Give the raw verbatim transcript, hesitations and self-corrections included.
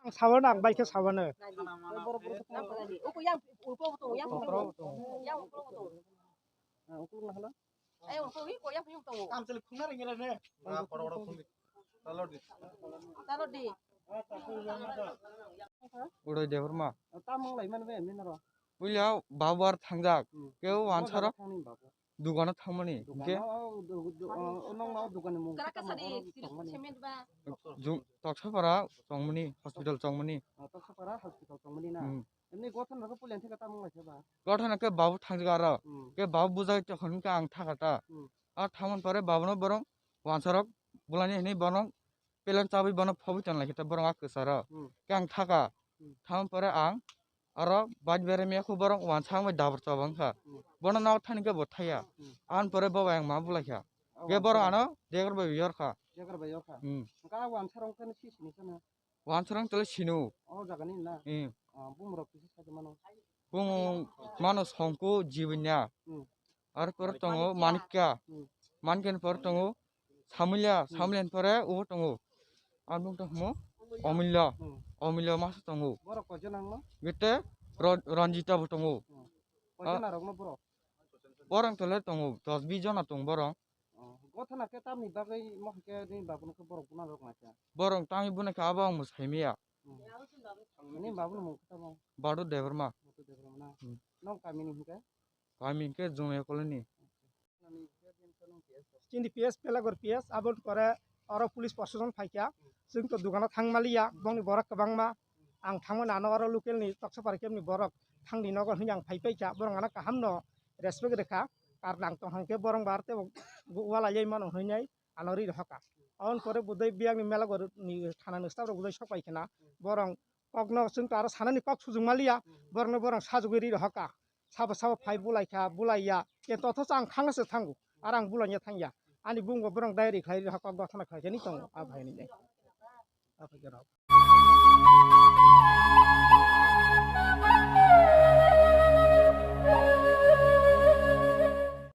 Ang sawano, ang bai khe sawano. Nadi. Borok, borok, borok. Yang yang ukulok tongo, yang ukulok tongo. Yang ukulok tongo. Ah, ukulok na hala? Ay, ukulok wi ko yang yang tongo. Tamsel khungna ringila ne. Talo di. Talo di. Uday Debbarma. Tamang lai man be, minaro. Puila babu ar thangjak. Hmm. Keu wansaro. Thangni babu. Dugano thangmani, hingke? Dugano, du-, du-, o, o, nokno o dugani mung khe tamo sari, oro tongmani? Cement ba? Jung, Toksapara tongmani, hospital tongmani. O, Toksapara hospital tongmani na? Hmm. Emni gothana rok pulen thika tamo lai khe ba? Gothana khe babu thangjak aro. Hmm. Khe babu bujai tongkha hingke ang thaka ta. Hmm. A thamon pore babuno borong wansarok bulani hinui bono pelen chabwi bono phobwi tonlai khe ta borong a kwcharo. Hmm. Khe ang thaka. Hmm. Thamon pore ang aro bike beremia khe borok wansang bai dabar chobang kha. Hmm. Bono nok thani khe bo thaya. Hmm. An pore bo bai ang ma bulai kha. Khe borok ano degar bai yor kha. Degar bai yor kha. Hmm. Hwnkhe a wansarong khe sisini khe na? Wansarong tole sinu. O jaga ni na? Hmm. Ah, bumrok kisa sa mano. Bung mano Songku Jibinya. Hmm. Ar pore tongo Manikya. Hmm. Manikya ni pore tongo Samulya, hmm, Samulya ni pore ubo tongo. Ang nung tongmo Omulya. Hmm. Omulya masa tongo. Borok koijon ang no? Gete Ro-, Ranjita bo tongo. Hmm. Koijon ah, arok no borok? Borok tole tongo, dos bis jona tongo borok. Oh, gothana khe tamni bagwi mohai khe ni babuno khe borok buna rok naikha? Borok tamni buna khe abo ang mwsai maya. Hmm. Ni babuno mung khe tamo? Badu Debbarma. Badu Debbarma na? Hmm. Nong kami ni hingkhe? Kami hingkhe Jumaya Colony. Chini P S Pelagor P S, aboni pore oro police proshashan phaikha. Chwng to dugano thang maliya, bongni borok kwbangma. Ang thangmani ano oro local ni Toksapara kemni borok thangdi nogo hinwi ang phai paikha. Borok ano kaham no respect rwkha. Karon ang tong hangkhe borok bar tebo wala yai mano hinwi ano ri rohorkha. Aboni pore budai biyangni Melagor ni thana ni staff rok budai sok pai khna. Borok kokno chwng to aro sanani kok sujung maliya, borokno borok sajagwi ri rohorkha. Sabo sabo phai bulai kha, bulai ya, kintu othocho ang thangna se thango, aro ang bulai ya thang ya. Ani bumung bo borok diary khlai ri rohorkha, kok gothana khlai khe ni tongo, a bhai ni. A bhai ni.